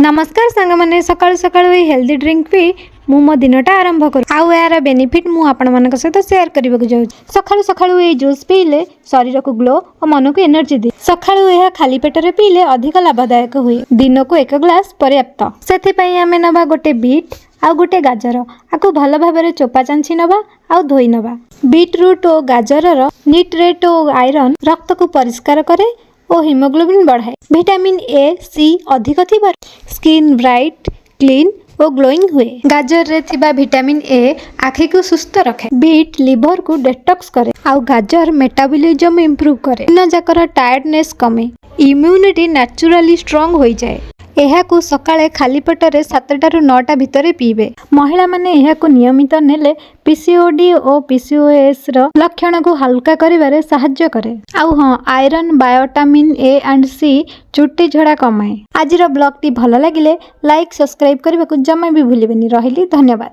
ନମସ୍କାର ସାଙ୍ଗମାନେ, ସକାଳୁ ସକାଳୁ ଏଇ ହେଲ୍ଦି ଡ୍ରିଙ୍କ ପିଇ ମୁଁ ମୋ ଦିନଟା ଆରମ୍ଭ କରୁ ଆଉ ଏହାର ବେନିଫିଟ୍ ମୁଁ ଆପଣମାନଙ୍କ ସହିତ ସେୟାର କରିବାକୁ ଯାଉଛି। ସକାଳୁ ସକାଳୁ ଏଇ ଜୁସ୍ ପିଇଲେ ଶରୀରକୁ ଗ୍ଲୋ ଓ ମନକୁ ଏନର୍ଜି ଦିଏ। ସକାଳୁ ଏହା ଖାଲି ପେଟରେ ପିଇଲେ ଅଧିକ ଲାଭଦାୟକ ହୁଏ। ଦିନକୁ ଏକ ଗ୍ଲାସ୍ ପର୍ଯ୍ୟାପ୍ତ। ସେଥିପାଇଁ ଆମେ ନେବା ଗୋଟେ ବିଟ୍ ଆଉ ଗୋଟେ ଗାଜର। ଆକୁ ଭଲ ଭାବରେ ଚୋପା ଚାଞ୍ଚି ନେବା ଆଉ ଧୋଇ ନେବା। ବିଟ୍ ରୁଟ୍ ଓ ଗାଜରର ନିଟ୍ରେଟ୍ ଓ ଆଇରନ୍ ରକ୍ତକୁ ପରିଷ୍କାର କରେ ଓ ହିମୋଗ୍ଲୋବିନ୍ ବଢ଼ାଏ। ଭିଟାମିନ୍ ଏ, ସି ଅଧିକ ଥିବାରୁ ସ୍କିନ୍ ବ୍ରାଇଟ୍, କ୍ଲିନ୍ ଓ ଗ୍ଲୋଇଂ ହୁଏ। ଗାଜରରେ ଥିବା ଭିଟାମିନ୍ ଏ ଆଖିକୁ ସୁସ୍ଥ ରଖେ। ବିଟ୍ ଲିଭରକୁ ଡେଟକ୍ସ କରେ ଆଉ ଗାଜର ମେଟାବଲିଜମ୍ ଇମ୍ପ୍ରୁଭ୍ କରେ। ଦିନ ଯାକର ଟାୟାର୍ଡନେସ୍ କମେ। ଇମ୍ୟୁନିଟି ନ୍ୟାଚୁରାଲି ଷ୍ଟ୍ରଙ୍ଗ ହୋଇଯାଏ। ଏହାକୁ ସକାଳେ ଖାଲି ପେଟରେ 7ଟାରୁ 9ଟା ଭିତରେ ପିଇବେ। ମହିଳାମାନେ ଏହାକୁ ନିୟମିତ ନେଲେ ପିସିଓଡି ଓ ପିସିଓଏସ୍ର ଲକ୍ଷଣକୁ ହାଲୁକା କରିବାରେ ସାହାଯ୍ୟ କରେ। ଆଉ ହଁ, iron, vitamin A and C ଚୁଟି ଝଡ଼ା କମାଏ। ଆଜିର ବ୍ଲଗ୍ଟି ଭଲ ଲାଗିଲେ ଲାଇକ୍, ସବସ୍କ୍ରାଇବ୍ କରିବାକୁ ଜମା ବି ଭୁଲିବେନି। ରହିଲି, ଧନ୍ୟବାଦ।